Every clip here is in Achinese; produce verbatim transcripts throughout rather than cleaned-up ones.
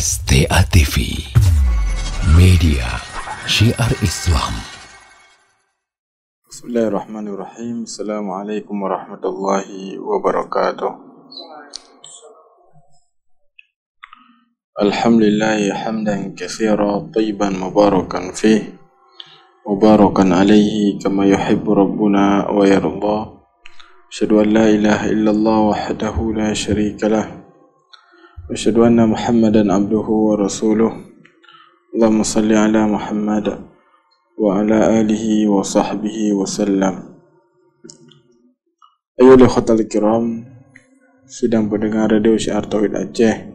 Setia T V, media syiar Islam. Bismillahirrahmanirrahim. Assalamualaikum warahmatullahi wabarakatuh. Alhamdulillah, hamdan katsira, thayyiban mubarakan fih, mubarakan alaihi, kama yuhibbu Rabbuna wa yarda. Asyhadu an la ilaha illallah wahdahu la syarika lah. Wa asyhadu anna Muhammadan abduhu wa rasuluh. Allahumma salli ala Muhammad wa ala alihi wa sahbihi wa sallam. Ayyuhal ikhwatal kiram, sidang pendengar Radio Syiar Tauhid Aceh.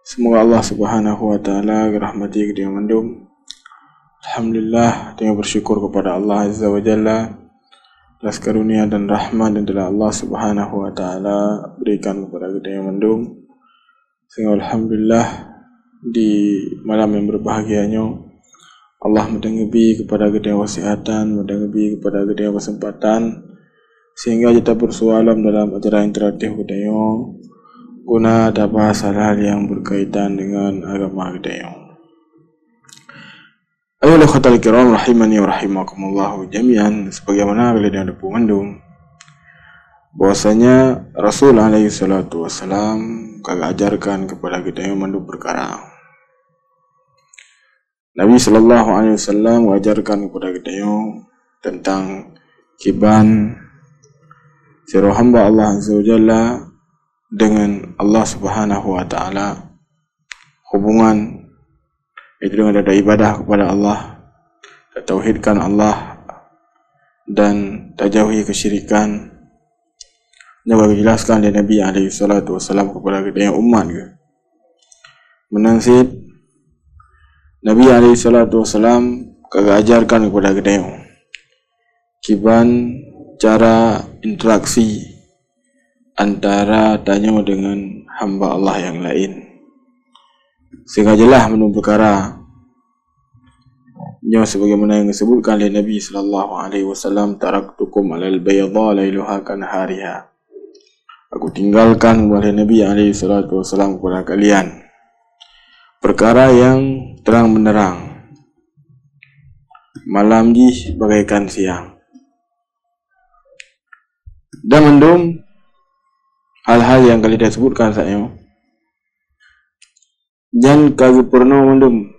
Semoga Allah Subhanahu wa Taala geurahmati geutanyoe mandum. Alhamdulillah, tanyoe bersyukur kepada Allah Azza wa Jalla atas karunia dan rahmat yang telah Allah Subhanahu wa Taala berikan kepada geutanyoe mandum. Sehingga alhamdulillah, di malam yang berbahagia nyoe, Allah meuteugebi kepada geutanyoe kesehatan, meuteugebi kepada geutanyoe kesempatan, sehingga jita bersua lom dalam acara interaktif geutanyoe, guna tabahas hal-hal yang berkaitan dengan agama geutanyoe. Ayyuhal ikhwatal kiram, rahimani wa rahimakumullahu jami'an. Sebagaimana kalian dah tahu mandum, bahwasanya Rasul alaihi salatu wassalam ka geuajarkan kepada geutanyoe mandum perkara. Nabi sallallahu alaihi wasallam geuajarkan kepada geutanyoe tentang kiban sidroe hamba Allah Azza wa Jalla dengan Allah Subhanahu wa Taala, hubungan itu dengan ada ibadah kepada Allah, tatauhidkan Allah, dan tajauhi kesyirikan. Nyoe ka geujelaskan lé Nabi alaihi salatu wasallam kepada geutanyoe umat geuh. Meunan cit, Nabi alaihi salatu wasallam ka geuajarkan kepada geutanyoe kiban cara interaksi antara tanyoe dengan hamba Allah yang lain. Sehingga jeulaih mandum peukara nyoe sebagaimana nyang geusebutkan lé Nabi sallallahu alaihi wasallam, "Taraktukum alal baydha lailuha kanahariha." Aku tinggalkan, kheun Nabi alaihi salatu wasallam, kepada kalian perkara yang terang benderang, malam jih bagaikan siang. Dan mandum hal-hal yang ka lheueh tasebutkan saat nyoe, nyan ka geupeurunoe mandum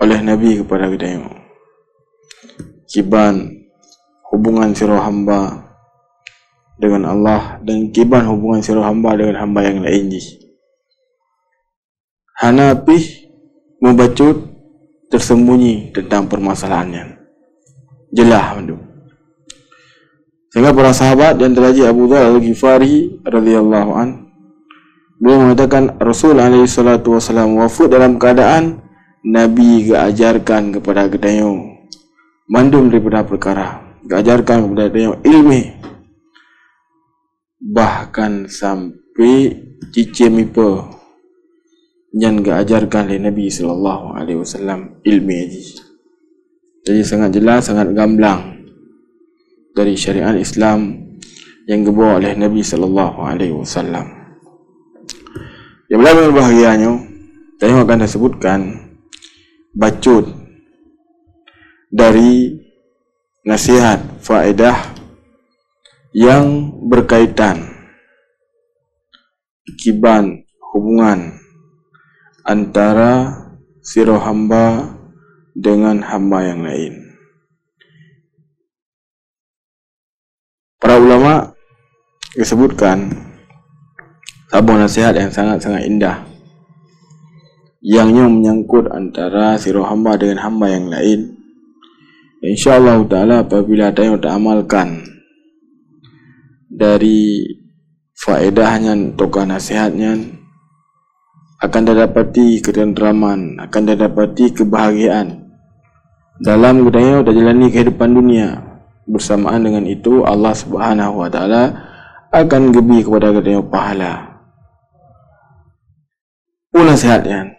oleh Nabi kepada geutanyoe. Kiban hubungan sidroe hamba dengan Allah dan kiban hubungan sidroe hamba dengan hamba nyang laén jih. Hana pih mubacut tersembunyi tentang permasalahan nyan. Jeulaih mandum. Sehingga para sahabat, di antara jih Abu Dzar Al-Ghifari radhiyallahu an, beliau mengatakan, Rasul alaihi salatu wasallam wafat dalam keadaan Nabi geuajarkan kepada geutanyoe mandum daripada perkara, geuajarkan kepada geutanyoe ilmu, bahkan sampai cicém ipe nyan geuajarkan lé Nabi sallallahu alaihi wasallam ilmu jih. Jadi sangat jelas, sangat gamblang dari syariat Islam yang geubawa oleh Nabi sallallahu alaihi wasallam. Di buleuen berbahagia nyoe, tanyoe akan tasebutkan bacut dari nasihat, faedah yang berkaitan kiban hubungan antara sidroe hamba dengan hamba nyang laén. Para ulama geusebutkan saboh nasihat nyang sangat-sangat indah, nyang nyoe meunyangkot antara sidroe hamba dengan hamba nyang laén. Insya Allah Taala, apabila tanyoe taamalkan dari faedah nyan atawa nasihat nyan, akan tadapati ketentraman, akan tadapati kebahagiaan dalam geutanyoe tajalani kehidupan dunia. Bersamaan dengan itu, Allah Subhanahu wa Taala akan geubri kepada geutanyoe pahala. Peue nasihat nyan?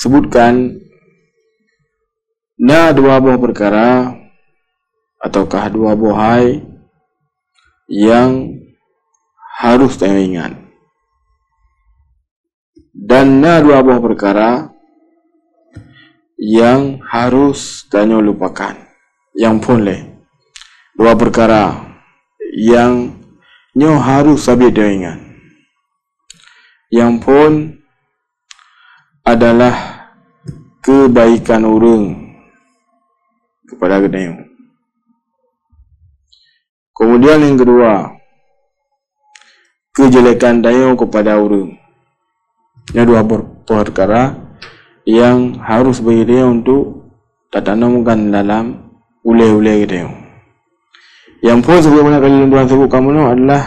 Sebutkan na dua boh peukara ataukah dua boh hai nyang harôh tanyoe ingat. Dan na dua boh peukara nyang harôh tanyoe lupakan. Nyang phôn lé, dua peukara nyang nyoe harôh sabe teuingat. Nyang phôn adalah keubaikan ureuëng keupada geutanyoe. Keumudian nyang keudua, keujelekan tanyoe keupada ureuëng. Nyoe dua per-, peukara nyang harôh bagi tanyoe untuk tatanomkan dalam ulée-ulée geutanyoe. Nyang phôn, sebagaimana ka lôn tuan sebut kamoe nyoe, adalah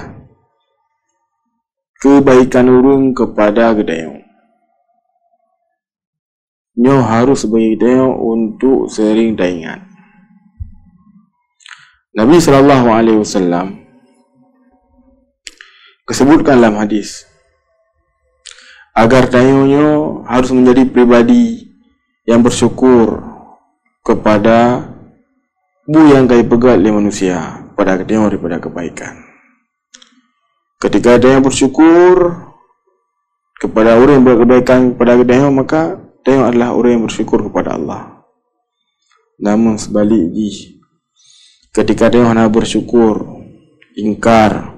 keubaikan ureuëng keupada geutanyoe. Nyoe harôh bagi geutanyoe untuk seuring taingat. Nabi sallallahu alaihi wasallam geuseubutkan lam hadis, agar tanyoe nyoe harôh meunjadi pribadi nyang beusyukur keupada bu nyang ka ipeugét lé manusia keupada geutanyoe daripada keubaikan. Ketika tanyoe beusyukur keupada ureuëng nyang beukeubaikan keupada geutanyoe, maka tanyoe adalah ureuëng nyang beusyukur keupada Allah. Namun seubalek jih, ketika tanyoe hana beusyukur, ingkar,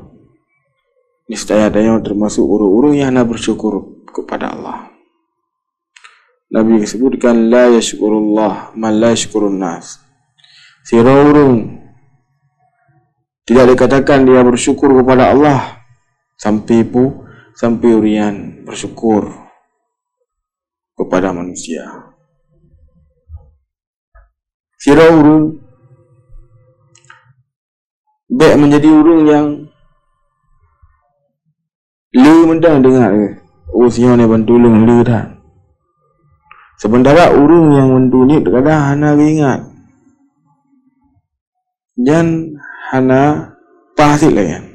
niscaya tanyoe teumasuk ureuëng-ureuëng nyang hana beusyukur keupada Allah. Nabi geuseubutkan, "La yashkurullah man la yashkurun nas." Sidroe ureuëng tidak dikatakan dia bersyukur kepada Allah sampai pu-, sampai ureuëng nyan bersyukur kepada manusia. Sidroe ureuëng bék meunjadi ureuëng nyang le mantong deungon, "Oh, si nyoe bantu lôn le that." Sementara ureuëng nyang bantu nyoe kadang hana geuingat. Nyan hana paih cit lagée nyan.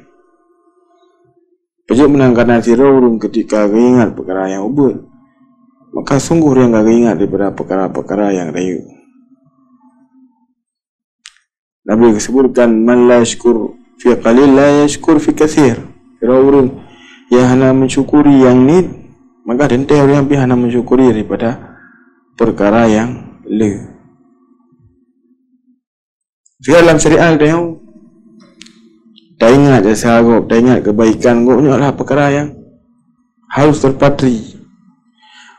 Peujeuet meunan, karena sidroe ureuëng ketika geuingat peukara nyang ubit, maka sunggoh nyang ka geuingat daripada peukara-peukara nyang rayeuk. Nabi geuseubutkan, "Man la yashkur fi qalil la yashkur fi katsir." Sidroe ureuëng nyang hana meusyukuri nyang niet, maka teuntée ureuëng nyan pih hana meusyukuri daripada peukara nyang le. Sehingga dalam syariat tanyoe, taingat jasa gob, taingat keubaikan gob nyoe adalah peukara nyang harôh teupatri.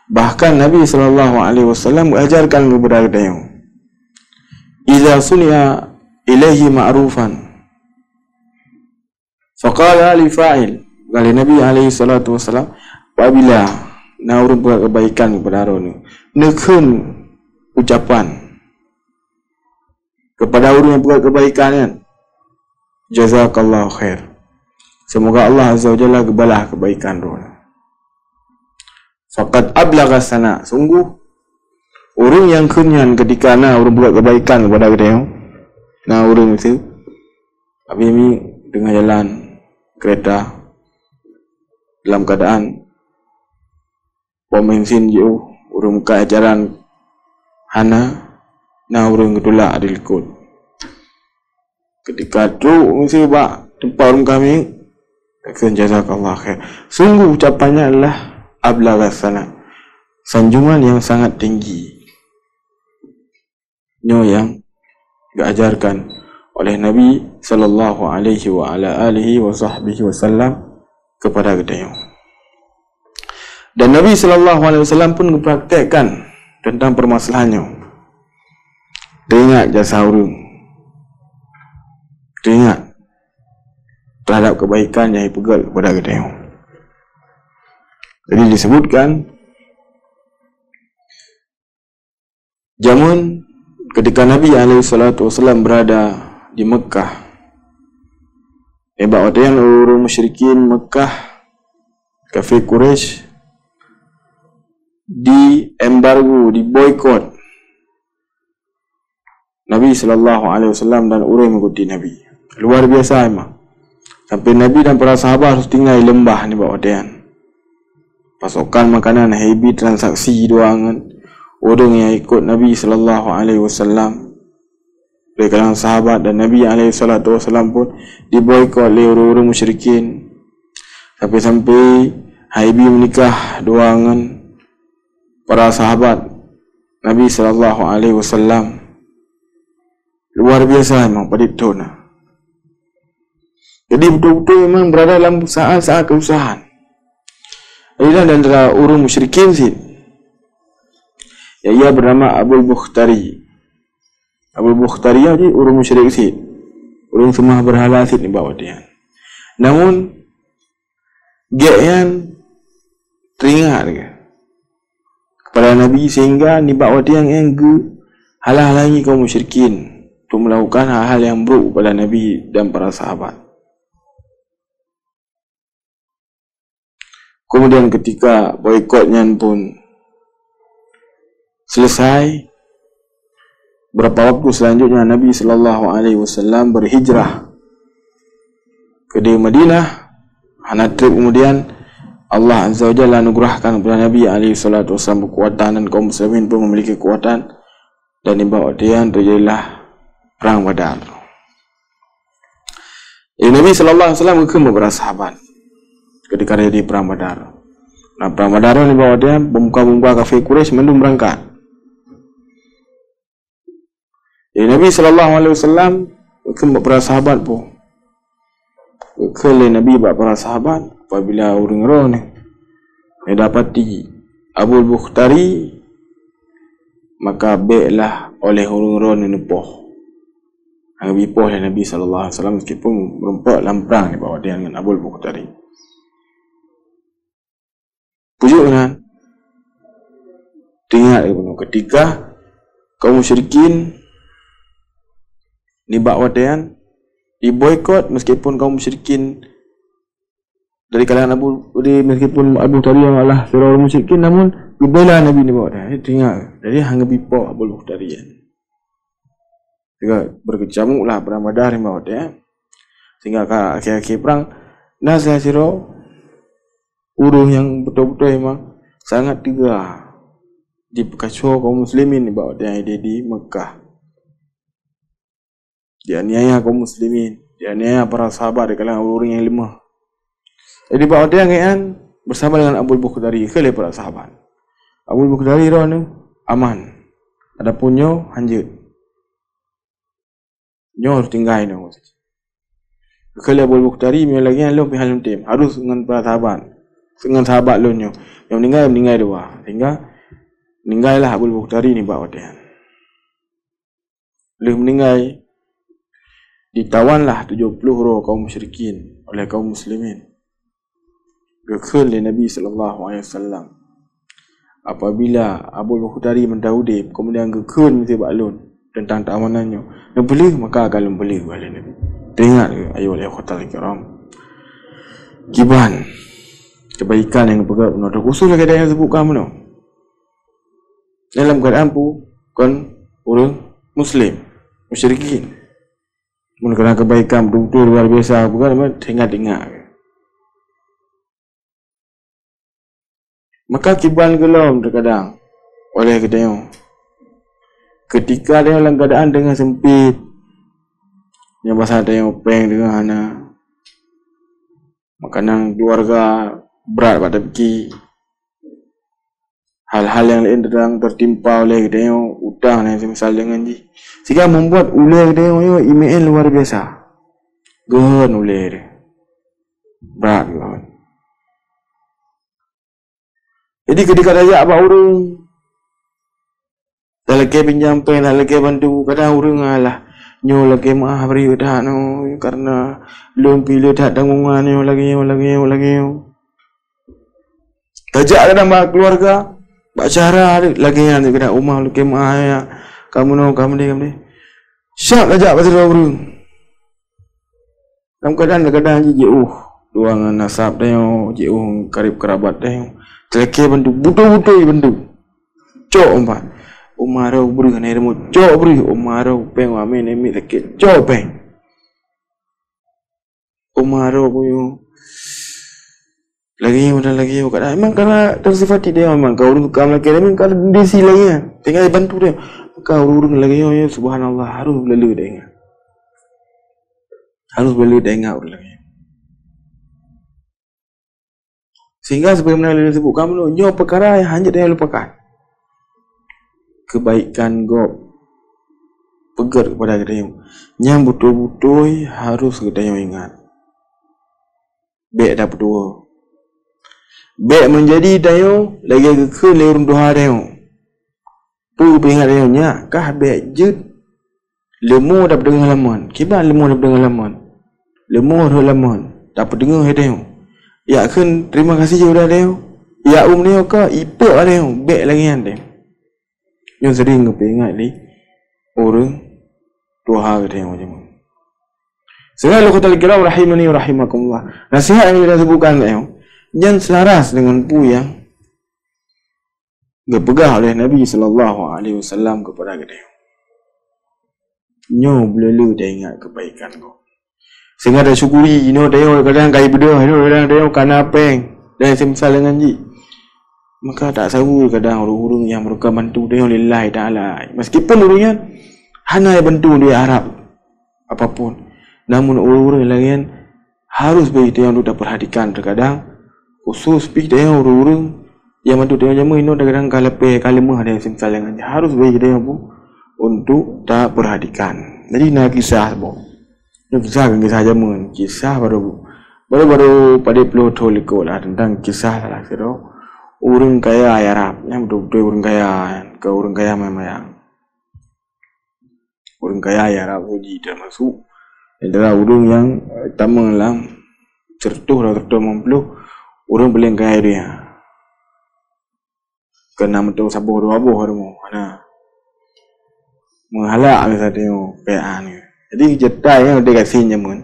Bahkan Nabi sallallahu alaihi wasallam geuajarkan keupada geutanyoe, "Idza suni'a ilaihi ma'rufan, faqala li fa'il." Kata Nabi alaihi salatu wasallam, apabila na ureuëng peugah keubaikan keupada droeneuh, neukheun ucapan keupada ureuëng nyang peugah keubaikan nyan, "Jazakallahu khair." Semoga Allah Azza wa Jalla geubalah keubaikan droeneuh. "Faqad ablagha sana." Sunggoh ureuëng nyang kheun nyan ketika na ureuëng peugah keubaikan keupada geutanyoe, na ureuëng miseue, tapi mi teungoh jalan keureta dalam keuadaan pom bensin jiôh, ureuëng meukat jalan hana, na ureuëng geutulak dilikot. Ketika trok miseue bak teumpat ureuëng ka miet, geukheun, "Jazakallah khair." Sunggoh ucapan nyan adalah ablagha sana, sanjungan yang sangat tinggi. Nyoe nyang geuajarkan oleh Nabi sallallahu alaihi wa ala alihi wa sahbihi wasallam keupada geutanyoe. Dan Nabi sallallahu alaihi wasallam pun geupraktekkan teuntang peumasalahan nyoe. Teuingat jasa ureuëng. Teuingat terhadap keubaikan nyang ipeugét keupada geutanyoe. Jadi disebutkan, jameun ketika Nabi alaihi salatu wasallam berada di Mekah, nibak watée nyan ureuëng musyrikin Mekah, kafé Quraisy, di embargo, di boikot Nabi sallallahu alaihi wasallam dan ureuëng meuikuti Nabi. Luar biasa memang. Sampai Nabi dan para sahabat harus tinggai leumbah nibak watée nyan. Pasokan makanan, hebi transaksi dua ngon ureuëng nyang ikot Nabi sallallahu alaihi wasallam. Dari kalangan sahabat dan Nabi alaihi salatu wasallam pun diboikot lé ureuëng-ureuëng musyrikin. Sampai-sampai hai bi meunikah dua ngon para sahabat Nabi sallallahu alaihi wasallam. Luar biasa memang padit thon. Jadi betul-betul memang berada dalam saat-saat keusahan. Inilah di antara ureuëng musyrikin cit. Ya, ia bernama Abul Bukhtari. Abul Bukhtari nyan jih ureuëng musyrik cit. Ureuëng seumah berhala cit nibak watée nyan. Namun, gét nyan teuingat keu kepada Nabi, sehingga nibak watée nyan geuhalang-halangi kaum musyrikin untuk melakukan hal-hal yang buruk kepada Nabi dan para sahabat. Kemudian ketika boikot nyan pun selesai, beberapa waktu selanjutnya Nabi sallallahu alaihi wasallam berhijrah ke di Madinah. Hana treb kemudian Allah Azza wa Jalla anugerahkan kepada Nabi alaihi salatu wasallam kekuatan dan kaum muslimin pun memiliki kekuatan dan nibak watée nyan terjadilah perang Badar. Jadi Nabi sallallahu alaihi wasallam geukheun bak para sahabat ketika terjadi perang Badar. Nah, perang Badar nyan nibak watée nyan peumuka-peumuka kafé Quraisy mandum beurangkat. Jadi Nabi sallallahu alaihi wasallam geukheun bak para sahabat pun. Geukheun lé Nabi bak para sahabat, apabila ureuëng droeneuh meudapati Abul Bukhtari, maka béklah oleh ureuëng droeneuh neupoh. Hana geupoh lé Nabi sallallahu alaihi wasallam meskipun meureumpok lam prang nibak watée nyan ngon Abul Bukhtari. Peue jeuet meunan? Teuingat lé bunoe ketika kaum musyrikin nibak watée nyan diboikot, meskipun kaum musyrikin dari kalangan Abu, di, meskipun Abu Thalib adalah sidroe ureuëng musyrikin, namun geubela Nabi nibak watée nyan. Teuingat, jadi hana geubipoh Abu Thalib nyan. Sehingga beukeucamuklah perang Badar nibak watée nyan. Sehingga ka akhé-akhé perang, na salah sidroe ureuëng nyang beutôi-beutôi memang sangat teuga jipeukaco kaum muslimin nibak watée nyan di, di Meukah. Dianiaya kaum muslimin, dianiaya para sahabat di kalangan ureuëng nyang lemah. Jadi bak watée nyan bersama dengan Abul Bukhtari, kheun lé para sahabat, Abul Bukhtari droeneuh aman. Adapun nyoe hanjeuet. Nyoe harôh tinggai nyoe. Kheun lé Abul Bukhtari, meunyoe lagée nyan lôn pih hana lôn tem. Harôh ngon para sahabat. Ngon sahabat lôn nyoe. Nyang meuninggai, meuninggai dua. Sehingga meuninggai lah Abul Bukhtari nibak watée nyan. Lheueh meuninggai, ditawan lah tujoh ploh droe kaum musyrikin oleh kaum muslimin. Geukheun lé Nabi sallallahu alaihi wasallam, apabila Abu Bukhtari mantong udeb, kemudian geukheun miseue bak lôn teuntang keamanan nyoe, neupeuleueh, maka akan lôn peuleueh, kheun lé Nabi. Teuingat keu, ayuhal ikhwatal kiram, kiban keubaikan nyang geupeugah bunoe, khusos lagée nyang geusebutkan bunoe. Dalam keuadaan peue? Kon ureuëng muslim, musyrikin. Mun keunan keubaikan beutôi-beutôi luar biasa, bukan teuingat-ingat. Maka kiban geulom teukadang oleh geutanyoe. Keutika tanyoe lam keuadaan teungoh seumpit, nyang basa tanyoe péng teungoh hana, makanan keuluwarga brat bak tapike, hal-hal nyang laén teudang teutimpa oleh geutanyoe, utang dan seumisal deungon jih, sehingga membuat ulée geutanyoe nyoe imeu'en luar biasa. Geuhon ulée teuh. Brat lom. Jadi, keutika tajak bak ureuëng, talakée pinjam péng, talakée bantu, kadang ureuëng, "Alah, nyoe lakée meu'ah bri that nyoe, karena lôn pih le that tanggong nyoe, lagée nyoe, lagée nyoe, lagée nyoe." Tajak kadang bak keuluwarga, bak syedara lagée nyan, kadang, "Uma, lakée meu'ah, ya, kamoe nyoe, kamoe deh, kamoe deh." Siap tajak bak sidroe ureuëng. Lam keuadaan kadang-kadang jih jiôh dua ngon nasab tanyoe, jiôh kareb keurabat tanyoe. Talakée bantu, beutôi-beutôi bantu. Cok umpat. Uma roh breueh nai rumoh, cok breueh. Uma roh péng wamé nai miet sakét, cok péng. Uma roh puyoe. Lagée nyoe dan lagée nyoe. Kadang memang karena tersifati dia memang. Kau ureuëng tukang lakée, memang ka desi lagée nyan. Tinggai bantu dia. Maka ureuëng lagée nyoe, ya, subhanallah, harôh beuleueh teuingat. Harôh beuleueh teuingat ureuëng lagée nyoe. Sehingga sebagaimana lôn sebutkan bunoe, nyoe peukara nyang hana jeuet tanyoe lupakan. Keubaikan gob peugét keupada geutanyoe, nyang beutôi-beutôi harôh geutanyoe ingat. Bék tapeutuwoe. Bék meunjadi tanyoe lagée geukheun lé ureuëng tuha tanyoe. Peue peuingat tanyoe nyak, kah bék jeuet leumo tapeudeungoe lamon. Kiban leumo tapeudeungoe lamon? Leumo rhot lamon, tapeudeungoe lé tanyoe. Yak kheun terima kasih ubak tanyoe. Yak uem tanyoe ka ipok tanyoe, bék lagée nyan tanyoe. Nyoe sering geupeuingat lé ureuëng tuha geutanyoe jameun. Sehingga ikhwatal kiram rahimani wa rahimakumullah, nasihat nyang lôn sebutkan tanyoe nyan selaras deungon peue nyang geupeugah oleh Nabi sallallahu alaihi wasallam keupada geutanyoe. Nyoe beuleu-leu taingat keubaikan gob. Sehingga tasyukuri, inoe tanyoe kadang ka ibeudôh, inoe kadang tanyoe kana péng, dan seumisal deungon jih. Maka tak saweue kadang ureuëng-ureuëng nyang meureuka bantu tanyoe lillahi ta'ala. Meskipun ureuëng nyan hana bantu di Arab apapun, namun ureuëng-ureuëng lagée nyan harôh bagi tanyoe untuk tapeurhatikan. Terkadang khusus pih tanyoe ureuëng-ureuëng nyang bantu tanyoe jameun inoe kadang ka lapée, ka leumoh, dan seumisal deungon jih, harôh bagi tanyoe pun untuk tapeurhatikan. Jadi na kisah saboh. Nyoe kisah, kisah jameun, kisah baru, baru-baru padub ploh thon likot lah, teuntang kisah salah sidroe ureuëng kaya di Arab. Nyan beutôi-beutôi ureuëng kaya, keu ureuëng kaya mayang-mayang. Ureuëng kaya di Arab Saudi, termasuk antara ureuëng nyang, eh, tamong lam seureutôh atau seureutôh limong ploh ureuëng paleng kaya di dunia. Keu na meuteumé saboh dua boh rumoh, hana. Meuhalak miseue tanyoe kayaan. Jadi, ceurita nyang di gasien jameun,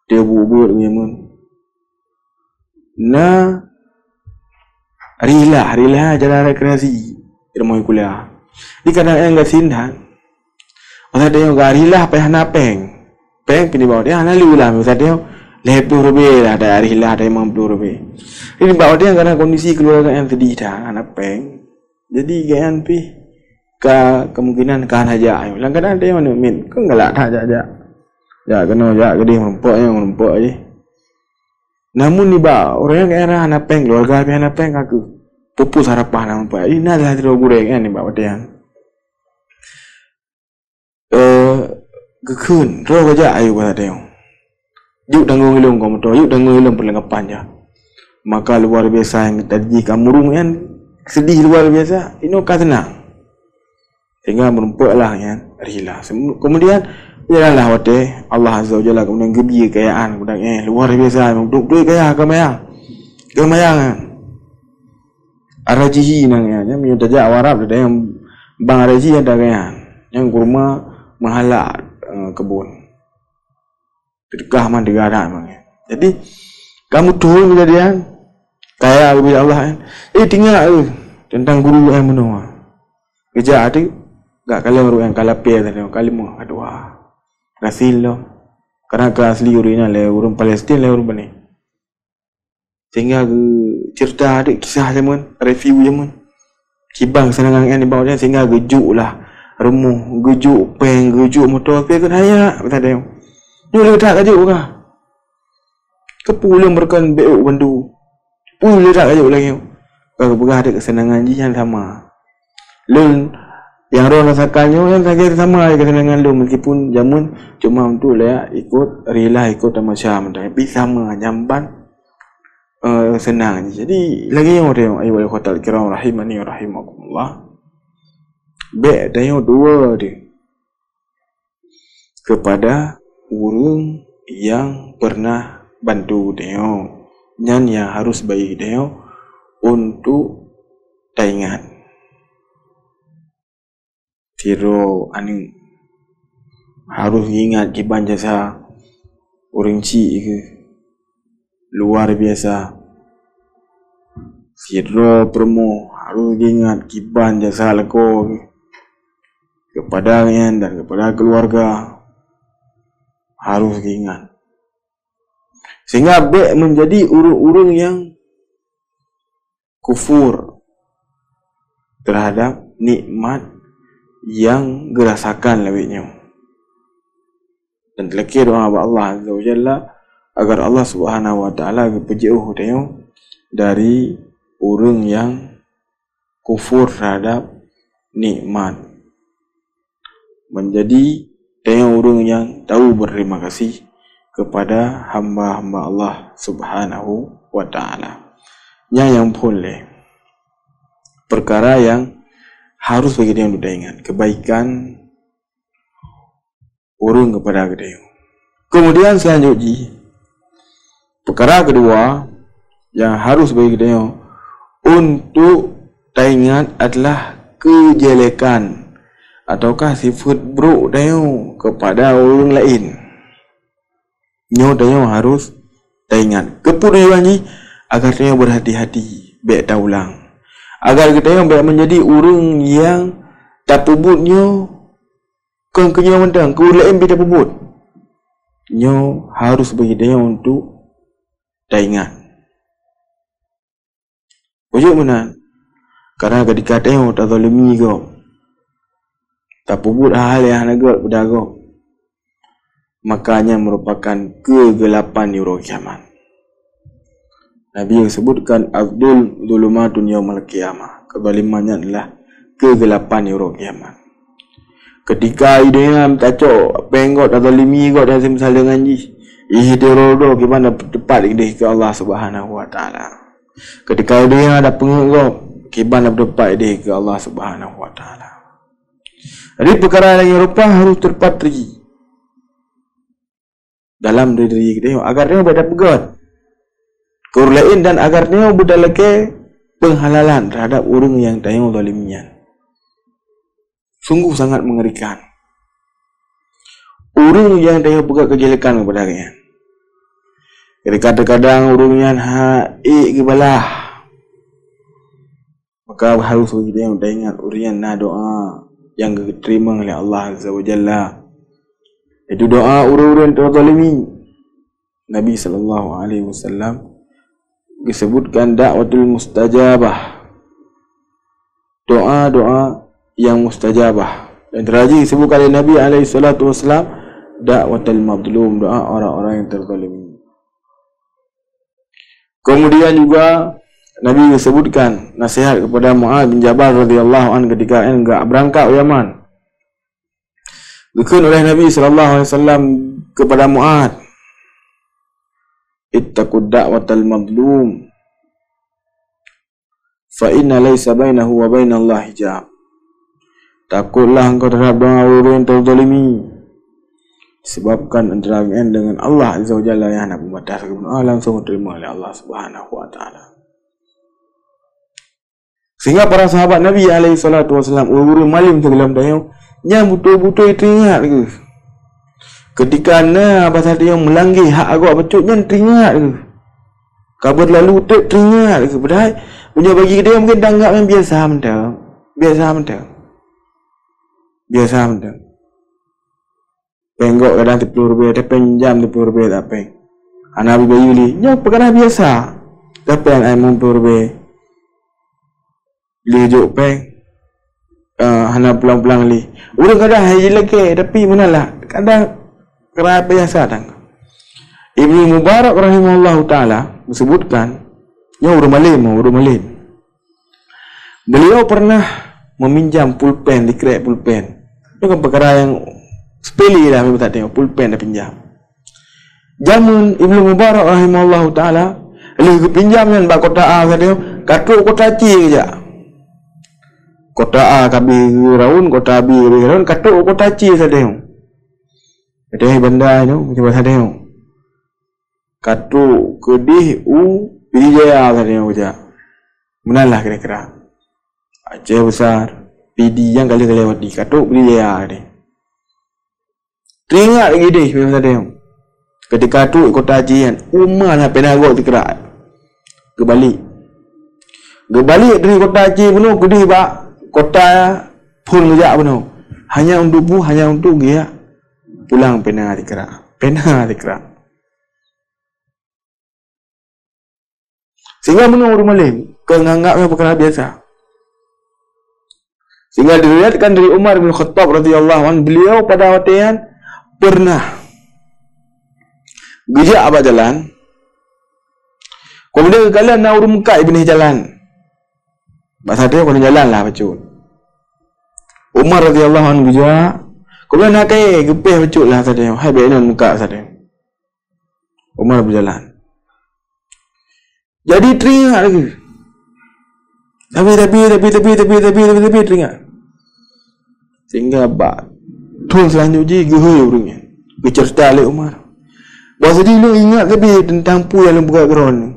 di buet-buet jameun, na rihlah, rihlah jalan rekreasi di rumoh kuliah. Di kadang nyang gasien that, masa tanyoe ka rihlah payah na péng. Péng pih nibak watée hana lé ulah, miseue tanyoe lhée ploh ribée lah, dari rihlah dari limong ploh ribée. Jadi nibak watée nyan karena kondisi keuluwarga nyang seudeh that, hana péng. Jadi gobnyan pih ka kemungkinan ka hana jak. Lam keuadaan tanyoe aneuk miet, kon galak that jak-jak. Jak keunoe, jak keudeh, meurumpok nyoe, meurumpok jih. Namun nibak ureuëng nyang hana péng, keuluwarga pih hana péng, ka keuh pupus harapah lam meurumpok. Jadi na salah sidroe gurée nyan nibak watée nyan. Eh, geukheun, "Droe kajak ayue bak tanyoe. Jok tanggong ilôn keu moto, jok tanggong ilôn peurlengkapan jih." Maka luar biasa nyang tadi jih ka murung nyan, seudeh luar biasa, inoe ka seunang. Sehingga meurumpok lah nyan rihlah. Sem-, kemudian, jalanlah watée Allah Azza wa Jalla kemudian geubri kekayaan, kemudian, eh, luar biasa, beutôi-beutôi kaya, ka mayang. Ka mayang nyan. Ar-Rajihi nan nyan, nyan meunyoe tajak u Arab, ada nyang Bang Ar-Rajihi ada nyan. Nyang kurma meuhalak, eh, keubon. Teudeukah man teuga that man nyan. Jadi, ka meutueng keujadian, kaya geubri Allah nyan. Eh, teuingat, eh, teuntang guru nyan bunoe. Geujak teuk, gak kalon ureuëng nyang ka lapée tadi, ka leumoh, ka tuha. Gasien lom. Karena ka asli ureuëng nyan lé ureuëng Palestin, lé ureuëng Bani. Sehingga geuceurita teuk kisah jameun, review jameun. Kiban keuseunangan nyan nibak watée nyan, sehingga geujok lah rumoh, geujok péng, geujok moto, tapi keu hana, miseue tanyoe. Nyoe le that kajok kah? Keupeue ulôn beureukon bék bantu? Peue le that kajok lagée nyoe? Ka geupeugah teuk keuseunangan jih nyan sama. Lôn nyang droe rasakan nyoe nyan lagée sama keuseunangan lôn, meskipun jameun cuma untuk lé ikot rihlah, ikot tamasya mantong. Tapi sama nyan ban eh, seunang. Jadi, lagée nyoe teuh, ayuhal ikhwatal kiram rahimani wa rahimakumullah. Bék tanyoe tuwoe deh keupada ureuëng nyang peureunah bantu tanyoe. Nyan nyang harôh bagi tanyoe untuk taingat. Sidroe aneuk harôh geuingat kiban jasa ureuëng chik keuh luar biasa. Sidroe peurumoh harôh geuingat kiban jasa lakoe keuh keupada nyan dan keupada keuluwarga, harôh geuingat. Sehingga bék meunjadi ureuëng-ureuëng nyang kufur teuhadab nikmat nyang geurasakan lawét nyoe. Dan teulakée doá bak Allah Azza wa Jalla, agar Allah Subhanahu wa Taala geupeujeuôh tanyoe dari ureuëng nyang kufur terhadap nikmat. Menjadi tanyoe ureuëng nyang tahu berterima kasih kepada hamba-hamba Allah Subhanahu wa Ta'ala. Nyan nyang phôn lé perkara nyang harus bagi tanyoe taingat, kebaikan ureuëng kepada geutanyoe. Kemudian selanjut jih, perkara kedua yang harus bagi geutanyoe untuk taingat adalah kejelekan ataukah sifat buruk tanyoe kepada ureuëng laén. Nyoe tanyoe harus taingat. Keupeue tujuan jih? Agar tanyoe berhati-hati, bék taulang. Agar geutanyoe bék menjadi ureuëng nyang tapeubuet nyoe kon keu nyoe mantong, keu ureuëng laén pih tapeubuet. Nyoe harus bagi tanyoe untuk taingat. Ujuk meunan, karena ketika tanyoe tazalimi gob, tapeubuet hal-hal nyang hana gét keupada gob, maka nyan merupakan kegelapan di uroe kiamat. Nabi geusebutkan, "Adz-dzulmu dzulumatun yaumal qiyamah." Kezaliman nyan adalah kegelapan di uroe kiamat. Ketika i donya tacok péng gob, tazalimi gob dan seumisal deungon jih, ihtirodo kiban teumpat ideh keu Allah Subhanahu wa Ta'ala. Ketika i donya tapeungét gob, kiban teumpat ideh keu Allah Subhanahu wa Ta'ala. Jadi perkara nyang rupa harus teupatri dalam diri geutanyoe, agar tanyoe bék tapeugét keu ureuëng laén dan agar tanyoe beutalakée penghalalan terhadap ureuëng nyang tanyoe zalimi nyan. Sungguh sangat mengerikan ureuëng nyang tanyoe peugét kejelekan keupada gobnyan. Ketika terkadang ureuëng nyan ha ék geubalah, maka harus bagi tanyoe taingat ureuëng nyan na doa nyang geuteurimong lé Allah Azza wa Jalla. Itu doa ureuëng-ureuëng teuzalimi. Nabi sallallahu alaihi wasallam geusebutkan da'watul mustajabah, doa-doa yang mustajabah. Dan terakhir disebutkan oleh Nabi alaihi salatu wasallam, da'watul mazlum, doa orang-orang yang terzalimi. Kemudian juga Nabi geusebutkan nasihat kepada Mu'adz bin Jabal radhiyallahu anhu ketika enggak berangkat ke Yaman. Geukheun oleh Nabi sallallahu alaihi wasallam kepada Mu'adz, "Ittaqud da'watal mazlum, fa inna laisa bainahu wa bainallahi hijab." Takutlah engkau terhadap doa ureuëng nyang teuzalimi, sebabkan antara geuhnyan dengan Allah Azza wa Jalla nyan hana pembatas, geubeuna langsung diterima oleh Allah Subhanahu wa Taala. Sehingga para sahabat Nabi alaihi salatu wasallam, ureuëng-ureuëng malém sigohlom tanyoe, nyan beutôi-beutôi teuingat geuh. Ketika na basa tanyoe meulangge hak agam bacut nyan teuingat geuh. Ka beulalu teuk teuingat geuh. Padahai meunyoe bagi geutanyoe mungken tanggap nyan biasa mantong. Biasa mantong. Biasa mantong. Péng gob kadang siplôh ribèe, tapinjam siplôh ribèe tapéng. Hana bri bayeue lé. Nyoe peukara biasa. Tapéng ai limong plôh ribèe. Lheueh jok péng, eh, hana pulang-pulang lé. Ureuëng kadang hai jilakée, tapi meunan lah. Kadang keuraya biasa tan. Ibnu Mubarak rahimahullahu taala geusebutkan, nyoe ureuëng malém, ureuëng malém. Beliau pernah meminjam pulpen, dikrek pulpen. Itu kan perkara yang sepele lah, memang tak tengok pulpen dah pinjam. Jameun Ibnu Mubarak rahimahullahu taala, lheueh geupinjam nyan bak kota A sadeue, ka trok kota C geujak. Kota A ka abéh geuraun, kota B ka abéh geuraun, ka trok kota C sadeue. Kata bandar nyoe, macam sadeue. Ka trok keudeh u Pidie Jaya sadeue geujak. Meunan lah kira-kira. Aceh Besar, Pidie nyang ka lheueh lewat di, ka trok Pidie Jaya deh. Teuingat lagée deh, meusadeue. Ketika trok kota C nyan, uma na pena gob teukerak. Geubalek. Geubalek dari kota C bunoe keudeh bak kota phon geujak bunoe. Hanya untuk bu, hanya untuk geujak pulang pena teukerak. Pena teukerak. Sehingga meunyoe ureuëng malém, keu nganggap nyan peukara biasa. Sehingga diriwayatkan dari Umar bin Khattab radhiyallahu anhu, beliau pada watée nyan pernah geujak bak jalan, Kemudian geukalon na ureuëng meukat binéh jalan. Bak saat nyoe kon jalan lah bacut. Umar radhiyallahu anhu geujak. Kemudian na kayée geupéh bacut lah saat nyoe. Hai bék nyan meukat saat nyoe. Umar berjalan. Jadi teuingat lagi. Tapi, tapi, tapi, tapi, tapi, tapi, tapi, tapi, teuingat. Sehingga bak thôn selanjut jih geuhôi ureuëng nyan. Geuceurita lé Umar. Bahwa jadi lôn ingat tapi teuntang peue nyang lôn peugah keudroe nyoe.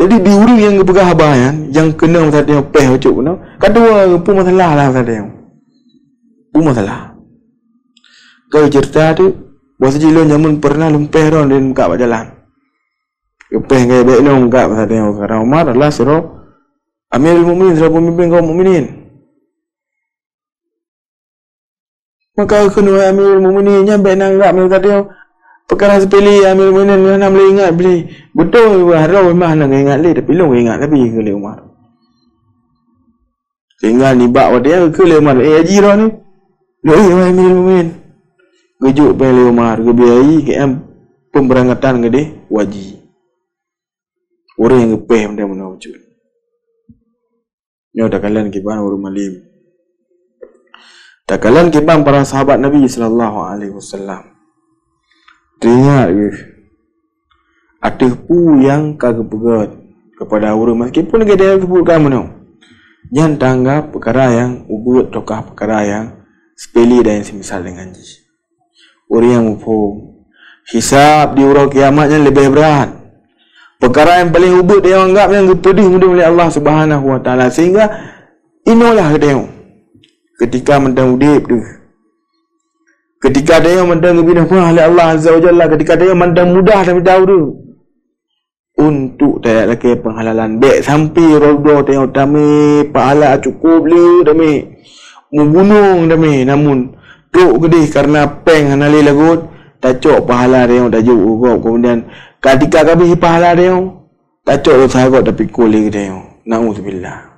Jadi di ureuëng nyang geupeugah haba nyan, nyang keunong saat nyoe péh bacut keunoe, ka dua peue masalah lah saat nyoe. Peue masalah. Ka geuceurita teuk, bahwa jadi lôn jameun pernah lôn péh droe lôn meukat bak jalan. Geupéh kayée bék nyoe meukat saat nyoe, karena Umar adalah sidroe Amirul Mukminin, sidroe peumimpin kaum mukminin. Maka kheun, "Wahai Amirul Mukminin, nyan bék na anggab meukat nyoe peukara seupele, ya Amirul Mukminin, nyoe hana lé ingat lé." Beutôi, harôh memang hana ingat lé, tapi lôn ingat, tapi kheun lé Umar. Sehingga nibak watée nyan kheun lé Umar, "Eh, haji droeneuh." "Lôn, eh, wahai Amirul Mukminin." Geujok péng lé Umar, geubri keu pemberangkatan keudeh haji. Ureuëng nyang geupéh benda meunoe bacut. Nyoe takalon kiban ureuëng malém. Takalon kiban para sahabat Nabi sallallahu alaihi wasallam. Teuingat geuh ateueh peue nyang ka geupeugét keupada ureuëng, meskipun geutanyoe geupeubuet meunoe, nyan taanggab peukara nyang ubit atawa peukara nyang seupele dan nyang seumisal deungon jih. Ureuëng nyang muphom, hisab di uroe kiamat nyan leubeh brat. Peukara nyang paleng ubit nyang anggab nyang geupeudeuh meudeuh lé Allah Subhanahu wa Taala, sehingga inoe lah geutanyoe keutika mantong udeb deuh. Keutika tanyoe mantong geubri rahmat lé Allah Azza wa Jalla, keutika tanyoe mantong mudah tamita ureuëng untuk tajak lakée penghalalan. Bék sampai roh droe tanyoe tamé pahala cukup le tamé, meugunong tamé, namun trok keudeh karena péng hana lé lagot, tacok pahala tanyoe tajok keu gob, kemudian keutika ka habéh pahala tanyoe, tacok desya gob tapikul lé geutanyoe. Nauzubillah.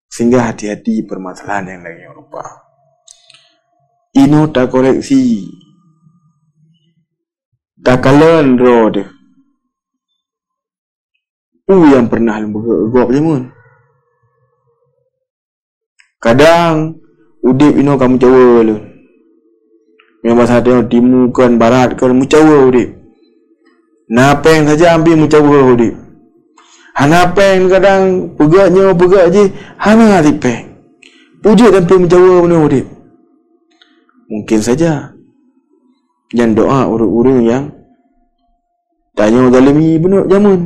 Sehingga hati-hati permasalahan nyang lagée nyoe rupa. Inoe takoreksi, takalon droe deuh. Peue nyang pernah lôn peugah gob jameun. Kadang udeb inoe ka meucawa lôn. Meunyoe basa tanyoe timu kon, barat kon, meucawa udeb. Na péng saja pih meucawa udeb. Hana péng kadang peugét nyoe peugét jih hana cit péng. Peue jeuet sampoe meucawa bunoe udeb. Mungkin saja nyan doa ureuëng-ureuëng nyang tanyoe zalimi bunoe jameun.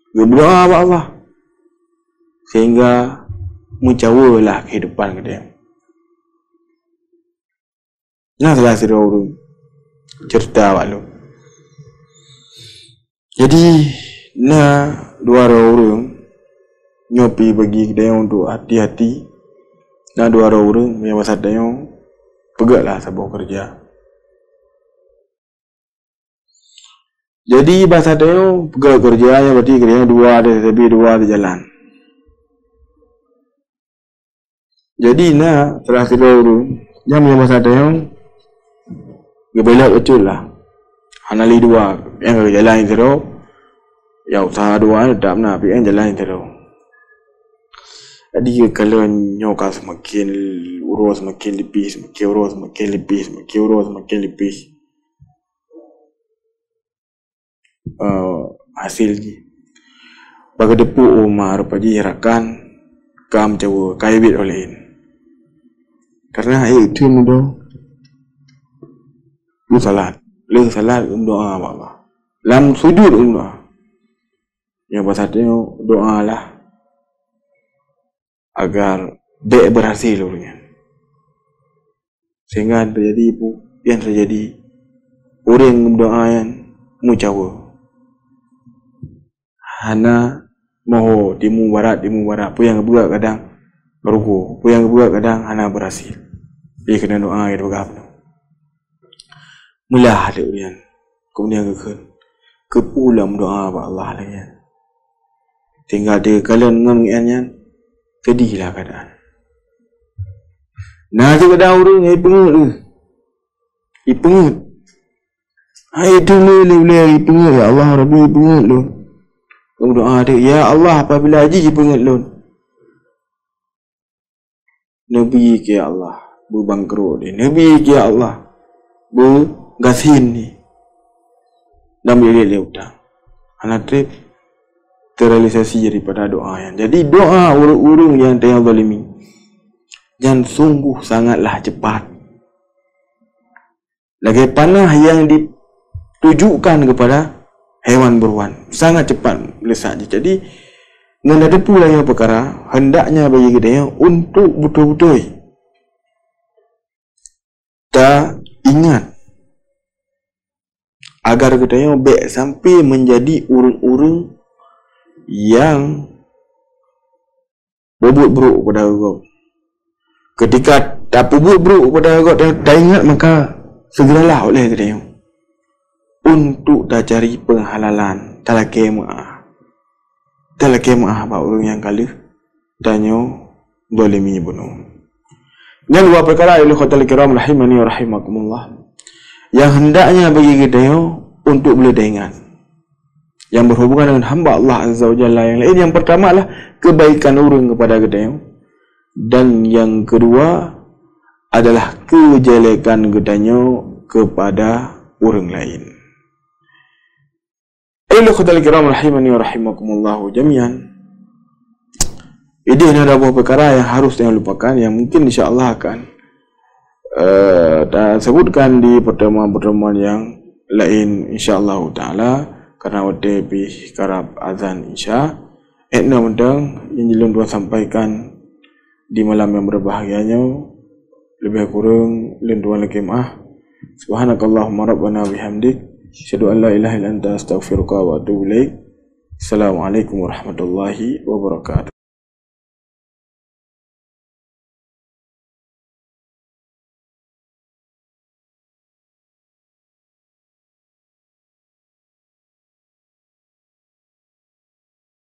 Geumeudoa bak Allah sehingga meucawa lah kehidupan geutanyoe. Na salah sidroe ureuëng ceurita bak lôn. Jadi na dua droe ureuëng, nyoe pih bagi geutanyoe untuk hati-hati. Na dua droe ureuëng nyang basa tanyoe peugét lah saboh keureuja. Jadi basa tanyoe peugét keureuja nyan berarti keureuja dua, teutabih dua teujalan. Jadi na salah sidroe ureuëng nyang meunyoe basa tanyoe geubelot bacut lah. Hana lé dua, nyang ka jalan sidroe, nyang usaha dua nyan teutap na, tapi nyang jalan sidroe. Jadi geukalon nyoe ka seumaken uroe seumaken leupie, seumaken uroe seumaken leupie, seumaken uroe seumaken leupie. Eh, hasil jih. Bak geuteupeue Umar rupa jih rakan ka meucawa, ka ibiet ulée. Karena ayat itu mudah lheueh salat, lheueh salat meudoa bak Allah. Lam sujud meudoa. Nyang basa tanyoe doalah agar bék beurhasil ureuëng nyan. Sehingga teujadi pu-, nyang teujadi ureuëng meudoa nyan meucawa. Hana moho timu barat, timu barat. Peue nyang geupeugah kadang rugoe, peue nyang geupeugah kadang hana beurhasil. Jadi keunan doa nyang geupeugah bunoe. Meulah lé ureuëng nyan. Keumudian geukheun, keupeue lom doa bak Allah lagée nyan. Tinggai teukalon ngon nyan nyan, seudih lah keuadaan. Na cit kadang ureuëng ipeungeuet, ipeungeuet. Hai teuma lé ulée jipeungét, "Ya Allah, Rabbi, peungét lôn." Meudoá teuk, "Ya Allah, apabila jih jipeungét lôn, neubi keu, ya Allah, beubangkrot deh. Neubi keu, ya Allah, beugasien deh. Dan beuliet lé utang." Hana treb teurealisasi daripada doa nyan. Jadi, doa ureuëng-ureuëng nyang teunyang zalimi nyan sungguh sangatlah cepat. Lagée panah nyang ditujukan keupada hewan buruan, sangat cepat meuleusak jih. Jadi, ngon tateupeue lagée peukara, hendaknya bagi geutanyoe untuk beutôi-beutôi taingat, agar geutanyoe bék sampai meunjadi ureuëng-ureuëng nyang peubuet brok keupada gob. Keutika tapeubuet brok keupada gob, ta-, taingat, maka segeralah oleh geutanyoe untuk tacari penghalalan, talakée meuáh. Talakée meuáh bak ureuëng nyang ka lheueh tanyoe zalimi bunoe. Nyan dua peukara, ayolah ikhwatal kiram rahimani wa rahimakumullah, nyang hendaknya bagi geutanyoe untuk beuleudée ingat, nyang berhubungan dengan hamba Allah Azza wa Jalla nyang lain. Yang pertama adalah kebaikan ureuëng kepada geutanyoe, dan yang kedua adalah kejelekan geutanyoe kepada ureuëng lain. Ayolah ikhwatal kiram rahimani wa rahimakumullahu jami'an. Idéh na ada buah perkara yang harus tanyoe lupakan, yang mungkin insya Allah akan, eh, tasebutkan di pertemuan-pertemuan yang lain, insya Allah taala, karena watée pih karab azan Isya. Ék na mantong nyang jilôn tuan sampaikan di malam yang berbahagia nyoe, leubeh kureueng lôn tuan lakée meuáh. Subhanakallahumma rabbana bihamdik, asyhadu an la ilaha illa anta, astaghfiruka wa atubu ilaik. Assalamualaikum warahmatullahi wabarakatuh.